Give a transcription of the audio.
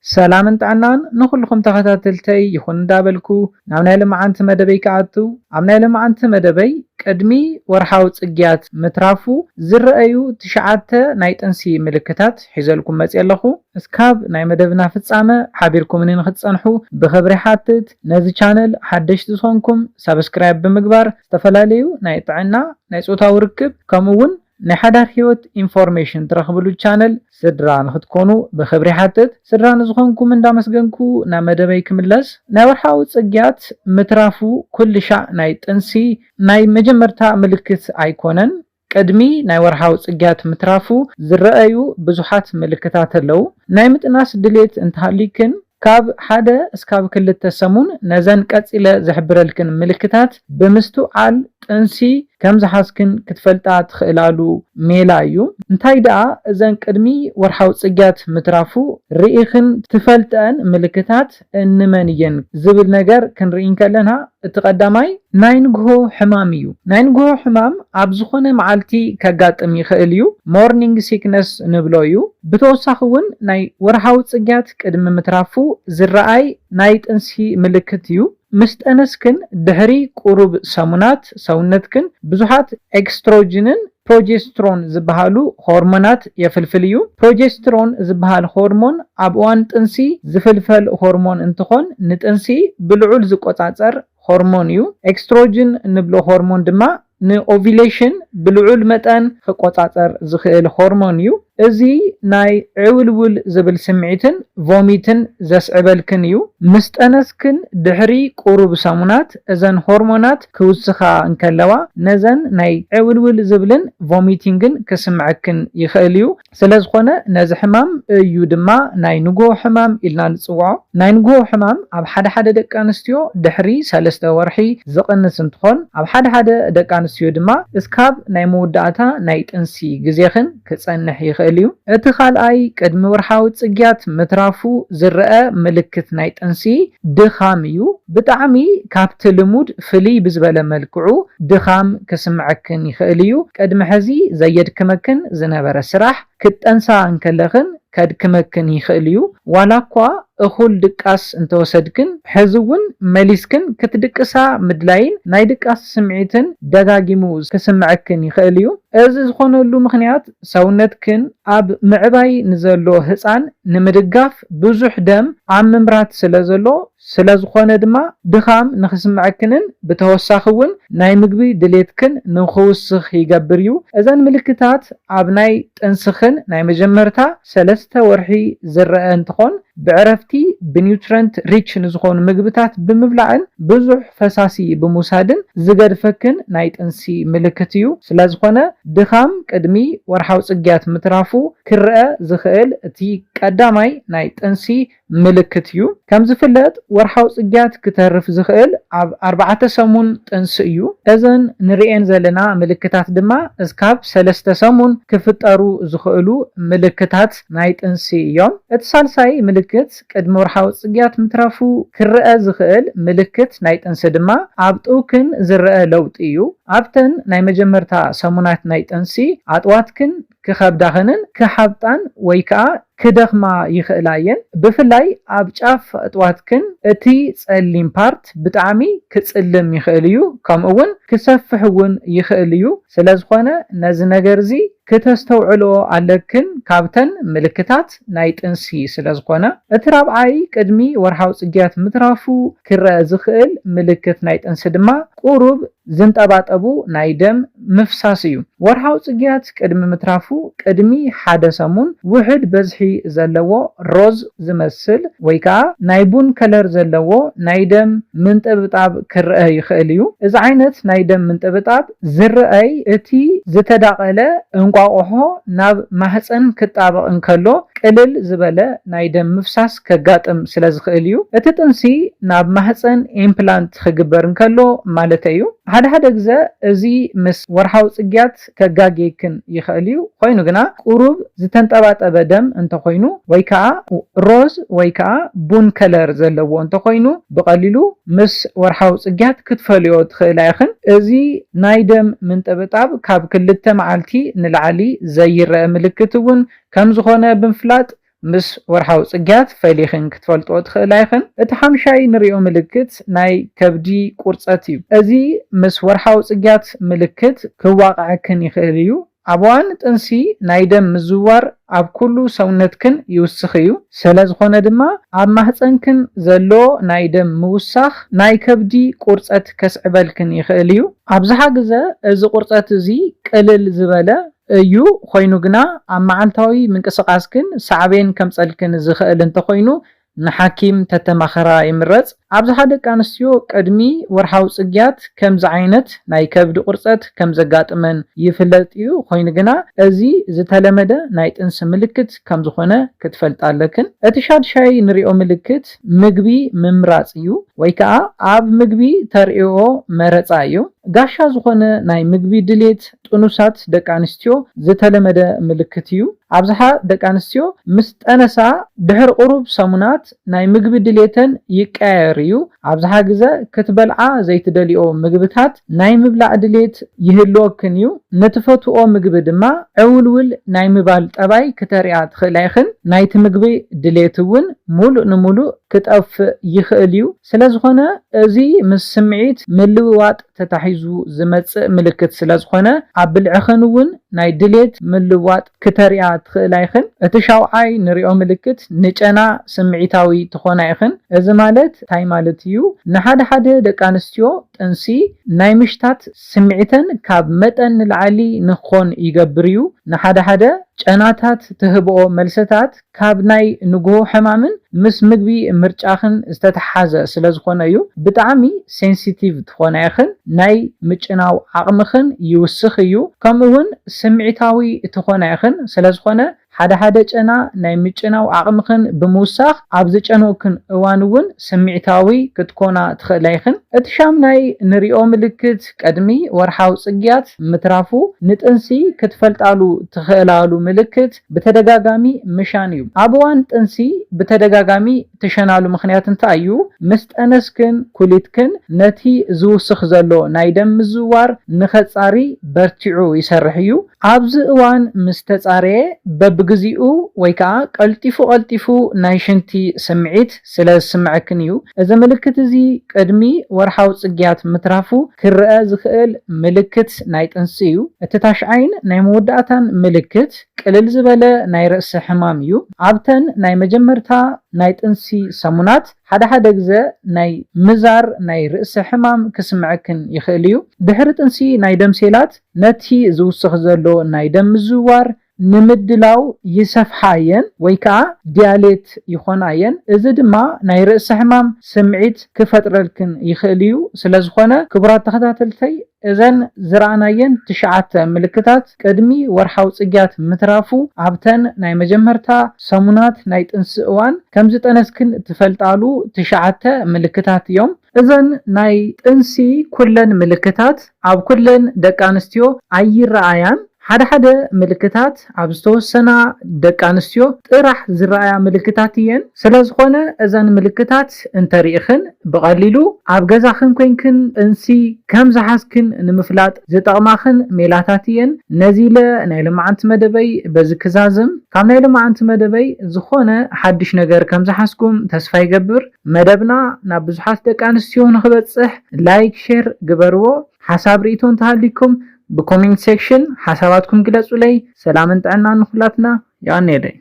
ሰላምን ጥዕናን ንኹልኹም ተኸታተልተይ ይኹን እንዳበልኩ፣ ናብ ናይ ለማዓንቲ መደበይ ክኣቱ። ኣብ ናይ ለማዓንቲ መደበይ ቅድሚ ወርሓዊ ጽግያት ምትራፉ ዝረኣዩ ትሽዓተ ናይ ጥንሲ ምልክታት ሒዘልኩም መጽየ ኣለኹ። እስካብ ናይ መደብና ፍጻመ ሓቢርኩምኒ ንክትጸንሑ ብኽብሪ ሓትት። ነዚ ቻነል ሓደሽቲ ዝኾንኩም ሳብስክራይብ ብምግባር ዝተፈላለዩ ናይ ጥዕና፣ ናይ ጾታዊ ርክብ፣ ከምኡ እውን ናይ ሓዳር ህይወት ኢንፎርሜሽን ትረኽብሉ ቻነል ስድራ ንክትኮኑ ብኽብሪ ሓትት። ስድራ ንዝኾንኩም እንዳመስገንኩ ናብ መደበይ ክምለስ። ናይ ወርሓዊ ጽግያት ምትራፉ ኩሉ ሻዕ ናይ ጥንሲ ናይ መጀመርታ ምልክት ኣይኮነን። ቅድሚ ናይ ወርሓዊ ጽግያት ምትራፉ ዝረኣዩ ብዙሓት ምልክታት ኣለዉ። ናይ ምጥናስ ድሌት እንተሃልዩክን፣ ካብ ሓደ እስካብ ክልተ ሰሙን ነዘን ቀጺለ ዝሕብረልክን ምልክታት ብምስትውዓል ጥንሲ ከም ዝሓዝክን ክትፈልጣ ትኽእላሉ ሜላ እዩ። እንታይ ደኣ እዘን ቅድሚ ወርሓዊ ጽግያት ምትራፉ ርኢኽን ትፈልጠን ምልክታት እንመን እየን ዝብል ነገር ክንርኢ እንከለና፣ እቲ ቀዳማይ ናይ ንግሆ ሕማም እዩ። ናይ ንግሆ ሕማም ኣብ ዝኾነ መዓልቲ ከጋጥም ይኽእል እዩ። ሞርኒንግ ሲክነስ ንብሎ እዩ። ብተወሳኺ እውን ናይ ወርሓዊ ጽግያት ቅድሚ ምትራፉ ዝረኣይ ናይ ጥንሲ ምልክት እዩ። ምስ ጠነስክን ድሕሪ ቁሩብ ሰሙናት ሰውነትክን ብዙሓት ኤክስትሮጅንን ፕሮጀስትሮን ዝበሃሉ ሆርሞናት የፍልፍል እዩ። ፕሮጀስትሮን ዝበሃል ሆርሞን ኣብ እዋን ጥንሲ ዝፍልፈል ሆርሞን እንትኾን፣ ንጥንሲ ብልዑል ዝቆጻጸር ሆርሞን እዩ። ኤክስትሮጅን እንብሎ ሆርሞን ድማ ንኦቪሌሽን ብልዑል መጠን ክቆጻጸር ዝኽእል ሆርሞን እዩ። እዚ ናይ ዕውልውል ዝብል ስምዒትን ቮሚትን ዘስዕበልክን እዩ። ምስ ጠነስክን ድሕሪ ቁሩብ ሰሙናት እዘን ሆርሞናት ክውስኻ እንከለዋ፣ ነዘን ናይ ዕውልውል ዝብልን ቮሚቲንግን ክስምዐክን ይኽእል እዩ። ስለ ዝኾነ ነዚ ሕማም እዩ ድማ ናይ ንግሆ ሕማም ኢልና ንጽውዖ። ናይ ንግሆ ሕማም ኣብ ሓደ ሓደ ደቂ ኣንስትዮ ድሕሪ ሰለስተ ወርሒ ዝቕንስ እንትኾን፣ ኣብ ሓደ ሓደ ደቂ ኣንስትዮ ድማ እስካብ ናይ መወዳእታ ናይ ጥንሲ ግዜኽን ክጸንሕ ይኽእል እዩ። እቲ ካልኣይ ቅድሚ ወርሓዊ ጽግያት ምትራፉ ዝረአ ምልክት ናይ ጥንሲ ድኻም እዩ። ብጣዕሚ ካብቲ ልሙድ ፍልይ ብዝበለ መልክዑ ድኻም ክስምዐክን ይኽእል እዩ። ቅድሚ ሕዚ ዘየድክመክን ዝነበረ ስራሕ ክትጠንሳ እንከለኽን ከድክመክን ይኽእል እዩ። ዋላ እኳ እኹል ድቃስ እንተወሰድክን፣ ሕዚ እውን መሊስክን ክትድቅሳ ምድላይን ናይ ድቃስ ስምዒትን ደጋጊሙ ክስምዐክን ይኽእል እዩ። እዚ ዝኾነሉ ምኽንያት፣ ሰውነትክን ኣብ ምዕባይ ንዘሎ ህጻን ንምድጋፍ ብዙሕ ደም ኣብ ምምራት ስለ ዘሎ፣ ስለ ዝኾነ ድማ ድኻም ንኽስምዐክንን ብተወሳኺ እውን ናይ ምግቢ ድሌትክን ንኽውስኽ ይገብር እዩ። እዘን ምልክታት ኣብ ናይ ጥንስኽን ናይ መጀመርታ ሰለስተ ወርሒ ዝረአ እንትኾን፣ ብዕረፍቲ ብኒውትረንት ሪች ንዝኾኑ ምግብታት ብምብላዕን ብዙሕ ፈሳሲ ብምውሳድን ዝገድፈክን ናይ ጥንሲ ምልክት እዩ። ስለ ዝኾነ ድኻም ቅድሚ ወርሓዊ ጽግያት ምትራፉ ክረአ ዝኽእል እቲ ቀዳማይ ናይ ጥንሲ ምልክት እዩ። ከም ዝፍለጥ፣ ወርሓዊ ጽግያት ክተርፍ ዝኽእል ኣብ ኣርባዕተ ሰሙን ጥንሲ እዩ። እዘን ንርእየን ዘለና ምልክታት ድማ እስካብ ሰለስተ ሰሙን ክፍጠሩ ዝኽእሉ ምልክታት ናይ ጥንሲ እዮም። እቲ ሳልሳይ ምልክት ቅድሚ ወርሓዊ ጽግያት ምትራፉ ክረአ ዝኽእል ምልክት ናይ ጥንሲ ድማ ኣብ ጥውክን ዝረአ ለውጢ እዩ። ኣብተን ናይ መጀመርታ ሰሙናት ናይ ጥንሲ ኣጥዋትክን ክኸብዳኽንን ክሓብጣን ወይ ከኣ ክደኽማ ይኽእላ እየን። ብፍላይ ኣብ ጫፍ ኣጥዋትክን እቲ ጸሊም ፓርት ብጣዕሚ ክጽልም ይኽእል እዩ፣ ከምኡ እውን ክሰፍሕ እውን ይኽእል እዩ። ስለ ዝኾነ ነዚ ነገር እዚ ክተስተውዕልኦ ኣለክን ካብተን ምልክታት ናይ ጥንሲ ስለ ዝኾነ። እቲ ራብዓይ ቅድሚ ወርሓዊ ጽግያት ምትራፉ ክረአ ዝኽእል ምልክት ናይ ጥንሲ ድማ ቁሩብ ዝንጠባጠቡ ናይ ደም ምፍሳስ እዩ። ወርሓዊ ጽግያት ቅድሚ ምትራፉ ቅድሚ ሓደ ሰሙን ውሑድ በዝሒ ዘለዎ ሮዝ ዝመስል ወይ ከኣ ናይ ቡን ከለር ዘለዎ ናይ ደም ምንጥብጣብ ክረአ ይኽእል እዩ። እዚ ዓይነት ናይ ደም ምንጥብጣብ ዝረኣይ እቲ ዝተዳቐለ እንቋቑሖ ናብ ማህጸን ክጣበቕ እንከሎ ቅልል ዝበለ ናይ ደም ምፍሳስ ከጋጥም ስለ ዝኽእል እዩ። እቲ ጥንሲ ናብ ማህጸን ኢምፕላንት ክግበር እንከሎ ማለተይ እዩ። ሓደ ሓደ ግዘ እዚ ምስ ወርሓዊ ጽግያት ከጋግየክን ይኽእል እዩ። ኮይኑ ግና ቁሩብ ዝተንጠባጠበ ደም እንተኾይኑ ወይ ከኣ ሮዝ ወይ ከኣ ቡን ከለር ዘለዎ እንተኾይኑ ብቐሊሉ ምስ ወርሓዊ ጽግያት ክትፈልዮ ትኽእላ ኢኽን። እዚ ናይ ደም ምንጥብጣብ ካብ ክልተ መዓልቲ ንላዕሊ ዘይረአ ምልክት እውን ከም ዝኾነ ብምፍላጥ ምስ ወርሓዊ ጽግያት ፈሊኽን ክትፈልጥኦ ትኽእላ ኢኽን። እቲ ሓምሻይ ንሪኦ ምልክት ናይ ከብዲ ቁርጸት እዩ። እዚ ምስ ወርሓዊ ጽግያት ምልክት ክዋቕዐክን ይኽእል እዩ። ኣብ እዋን ጥንሲ ናይ ደም ምዝዋር ኣብ ኩሉ ሰውነትክን ይውስኽ እዩ። ስለ ዝኾነ ድማ ኣብ ማህፀንክን ዘሎ ናይ ደም ምውሳኽ ናይ ከብዲ ቁርፀት ከስዕበልክን ይኽእል እዩ። ኣብዝሓ ግዘ እዚ ቁርፀት እዚ ቅልል ዝበለ እዩ። ኮይኑ ግና ኣብ መዓልታዊ ምንቅስቓስክን ሳዕቤን ከምፀልክን ዝኽእል እንተኾይኑ ንሓኪም ተተማኸራ ይምረፅ። ኣብዝሓ ደቂ ኣንስትዮ ቅድሚ ወርሓዊ ጽግያት ከምዚ ዓይነት ናይ ከብዲ ቁርፀት ከም ዘጋጥመን ይፍለጥ እዩ። ኮይኑ ግና እዚ ዝተለመደ ናይ ጥንሲ ምልክት ከም ዝኾነ ክትፈልጣ ኣለክን። እቲ ሻድሻይ ንሪኦ ምልክት ምግቢ ምምራፅ እዩ፣ ወይ ከዓ ኣብ ምግቢ ተርእዮ መረፃ እዩ። ጋሻ ዝኾነ ናይ ምግቢ ድሌት ጥኑሳት ደቂ ኣንስትዮ ዝተለመደ ምልክት እዩ። ኣብዝሓ ደቂ ኣንስትዮ ምስ ጠነሳ ድሕሪ ቁሩብ ሰሙናት ናይ ምግቢ ድሌተን ይቀያየር እዩ። ኣብዝሓ ግዘ ክትበልዓ ዘይትደልዮ ምግብታት ናይ ምብላዕ ድሌት ይህልወክን እዩ። ንትፈትኦ ምግቢ ድማ ዕውልውል ናይ ምባል ጠባይ ክተሪኣ ትኽእላ ኢኽን። ናይቲ ምግቢ ድሌት እውን ሙሉእ ንሙሉእ ክጠፍእ ይኽእል እዩ። ስለ ዝኾነ እዚ ምስ ስምዒት ምልውዋጥ ተታሒዙ ዝመጽእ ምልክት ስለ ዝኾነ ኣብ ብልዕኽን እውን ናይ ድሌት ምልዋጥ ክተሪኣ ትኽእላ ኢኽን። እቲ ሻውዓይ ንሪኦ ምልክት ንጨና ስምዒታዊ ትኾና ኢኽን። እዚ ማለት እንታይ ማለት እዩ? ንሓደ ሓደ ደቂ ኣንስትዮ ጥንሲ ናይ ምሽታት ስምዒተን ካብ መጠን ንላዕሊ ንኾን ይገብር እዩ። ንሓደ ሓደ ጨናታት ትህብኦ መልስታት ካብ ናይ ንግሆ ሕማምን ምስ ምግቢ ምርጫኽን ዝተተሓዘ ስለ ዝኾነ እዩ። ብጣዕሚ ሴንሲቲቭ ትኾና ኢኽን። ናይ ምጭናው ዓቕምኽን ይውስኽ እዩ። ከምኡ እውን ስምዒታዊ ትኾና ኢኽን። ስለ ዝኾነ ሓደ ሓደ ጨና ናይ ምጭናው ዓቕምኽን ብምውሳኽ ኣብ ዝጨነውክን እዋን እውን ስምዒታዊ ክትኮና ትኽእላ ኢኽን። እቲ ሻምናይ ንሪኦ ምልክት ቅድሚ ወርሓዊ ጽግያት ምትራፉ ንጥንሲ ክትፈልጣሉ ትኽእላሉ ምልክት ብተደጋጋሚ ምሻን እዩ። ኣብ እዋን ጥንሲ ብተደጋጋሚ ትሸናሉ ምኽንያት እንታይ እዩ? ምስ ጠነስክን ኩሊትክን ነቲ ዝውስኽ ዘሎ ናይ ደም ምዝዋር ንኸጻሪ በርቲዑ ይሰርሕ እዩ። ኣብዚ እዋን ምስ ተጻረየ በብግዚኡ ወይ ከዓ ቀልጢፉ ቀልጢፉ ናይ ሽንቲ ስምዒት ስለ ዝስምዐክን እዩ። እዚ ምልክት እዚ ቅድሚ ወርሓዊ ጽግያት ምትራፉ ክረአ ዝኽእል ምልክት ናይ ጥንሲ እዩ። እቲ ታሽዓይን ናይ መወዳእታን ምልክት ቅልል ዝበለ ናይ ርእሲ ሕማም እዩ። ኣብተን ናይ መጀመርታ ናይ ጥንሲ ሰሙናት ሓደ ሓደ ግዘ ናይ ምዛር ናይ ርእሲ ሕማም ክስምዐክን ይኽእል እዩ። ድሕሪ ጥንሲ ናይ ደም ሴላት ነቲ ዝውስኽ ዘሎ ናይ ደም ምዝዋር ንምድላው ይሰፍሓ እየን ወይ ከዓ ዲያሌት ይኾና እየን። እዚ ድማ ናይ ርእሲ ሕማም ስምዒት ክፈጥረልክን ይኽእል እዩ። ስለ ዝኾነ ክቡራት ተኸታተልተይ እዘን ዝረኣናየን ትሽዓተ ምልክታት ቅድሚ ወርሓዊ ጽግያት ምትራፉ ኣብተን ናይ መጀመርታ ሰሙናት ናይ ጥንሲ እዋን ከም ዝጠነስክን ትፈልጣሉ ትሽዓተ ምልክታት እዮም። እዘን ናይ ጥንሲ ኩለን ምልክታት ኣብ ኩለን ደቂ ኣንስትዮ ኣይረኣያን። ሓደ ሓደ ምልክታት ኣብ ዝተወሰና ደቂ ኣንስትዮ ጥራሕ ዝረኣያ ምልክታት እየን። ስለ ዝኾነ እዘን ምልክታት እንተሪእኽን ብቐሊሉ ኣብ ገዛኽን ኮይንክን ጥንሲ ከም ዝሓዝክን ንምፍላጥ ዝጠቕማኽን ሜላታት እየን። ነዚ ኢለ ናይ ሎማዓንቲ መደበይ በዚ ክዛዝም። ካብ ናይ ሎማዓንቲ መደበይ ዝኾነ ሓድሽ ነገር ከም ዝሓዝኩም ተስፋ ይገብር። መደብና ናብ ብዙሓት ደቂ ኣንስትዮ ንኽበጽሕ ላይክ፣ ሼር ግበርዎ። ሓሳብ ርእይቶ እንተሃሊኩም ብኮሜንት ሴክሽን ሓሳባትኩም ግለጹለይ። ሰላምን ጥዕናን ንኹላትና። የቐንየለይ።